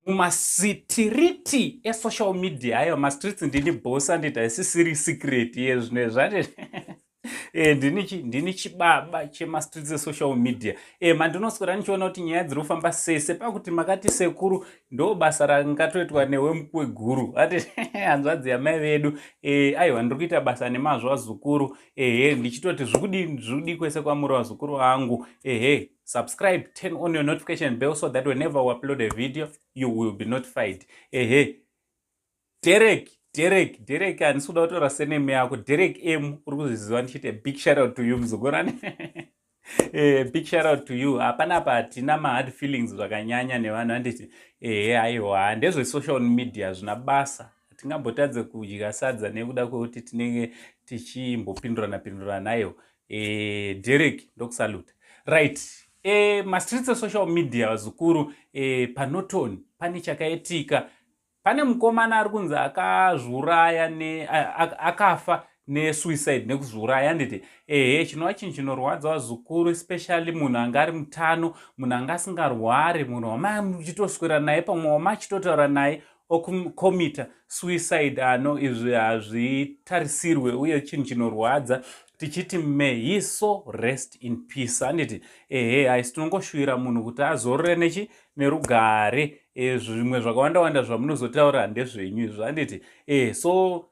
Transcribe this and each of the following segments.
Mumastiriti esocial media, ayo mastreets, ndini boss, anditi? Haisisiri secret yezvino zvati ndini chibaba chemastreets esocial media. Mandinoswera ndichiona kuti nyaya dziri kufamba sei, sepakuti makati sekuru ndo basa rangatoitwa newe mukweguru, ati hanzvadzi yamai vedu. Aiwa, ndiri kuita basa nemazvo, vazukuru. Ehe, ndichitoti zvikudi zvikudi kwese kwamuri, vazukuru vangu. Ehe, subscribe, turn on your notification bell so that whenever we upload a video you will be notified. Ehe, Derek, Derek, Derek, handisi kuda kutaura surname yako. Derek M, uri kuzviziva. Ndichiita big shout out to you, muzukurani. Big shout out to you. Hapana apa, hatina mahard feelings zvakanyanya nevanhu, handiti? Ehe, aiwa, ndezvesocial media, zvina basa. Hatingambotadze kudya sadza nekuda kwekuti tinenge tichimbopindurana pindurana nayo. Derek, ndokusaluta. Right, mastreets esocial media, vazukuru. PaNorton pane chakaitika. Pane mukomana ari kunzi akazviuraya, akafa nesuicide, nekuzviuraya, handiti? Ehe, chinova chinhu chinorwadza, vazukuru, especially munhu anga ari mutano, munhu anga asingarwari, munhu wamamuchitoswera naye, pamwe wamachitotaura naye, okomita suicide. Ano izvi hazvitarisirwe uye chinhu chinorwadza. Tichiti may he so rest in peace, handiti? Ehe, haisi tinongoshuvira munhu kuti azorore nechi nerugare. Zvimwe zvakawanda wanda zvamunozotaura ndezvenyu izvo, handiti? So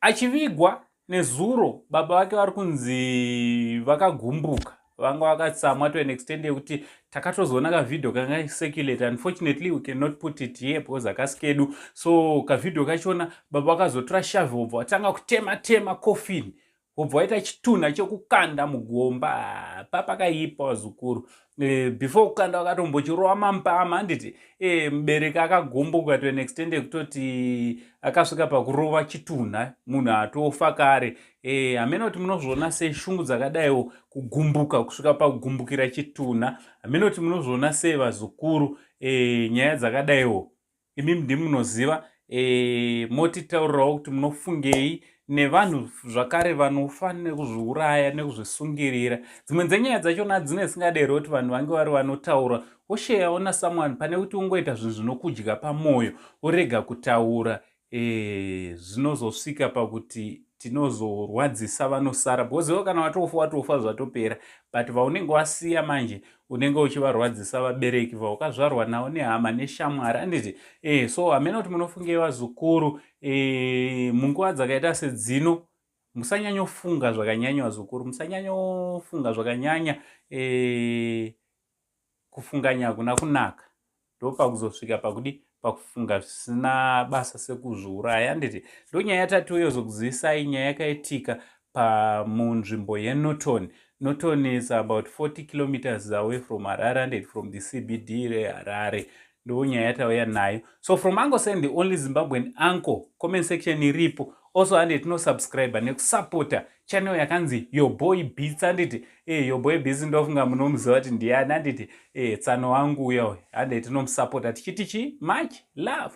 achivigwa nezuro, baba vake vari kunzi vakagumbuka, vanga vakatsamwa to an extent yekuti takatozoona kavhidhio kanga circulate. Unfortunately we cannot put it here because hakasi kedu. So kavhidhio kachona, baba vakazotora shavi, vobva vatanga kutema tema coffin, wobva waita chitunha chekukanda mugomba. Papakaipa, vazukuru. Before kukanda wakatombochirova mambama, handiti? Mubereki akagumbuka to an extent yekutoti akasvika pakurova chitunha, munhu atofa kare. Hamene kuti munozviona sei shungu dzakadaiwo, kugumbuka kusvika pakugumbukira chitunha. Hamene kuti munozviona sei, vazukuru, nyaya dzakadaiwo. Imi ndimi munoziva. Motitaurirawo kuti munofungei nevanhu zvakare vanofa nekuzviuraya, nekuzvisungirira. Dzimwe dzenyaya dzachona dzine dzisingaderwo kuti vanhu vange vari vanotaura, wosheyawo nasomeone, pane kuti ungoita zvinhu zvinokudya pamwoyo worega kutaura. Zvinozosvika pakuti tinozorwadzisa vanosara, because iwe kana watofa, watofa, zvatopera, but vaunenge wasiya manje unenge uchivarwadzisa, vabereki vaukazvarwa navo, nehama neshamwari, handiti? So hamene kuti munofungei, vazukuru. Munguva dzakaita sedzino musanyanyofunga zvakanyanya, vazukuru, musanyanyofunga zvakanyanya. Kufunganya hakuna kunaka, ndopakuzosvika pakudi pakufunga zvisina basa sekuzviuraya, handiti? Ndonyaya yatatiuyo zokuzivisai, nyaya yakaitika pamunzvimbo yeNorton. Norton is about 40 kilometers away from Harare and from the CBD reHarare. Ndo nyaya yatauya nayo. So from Uncle Sen, the only Zimbabwean uncle, comment section iripo also, handiti? Tinosubscribe nekusapota channel yakanzi Your Boy Beats, handiti? Your Boy Beats, ndofunga munomuziva kuti ndiani, handiti? Tsano wangu uyo, handiti? Tinomusapota tichiti chi much love.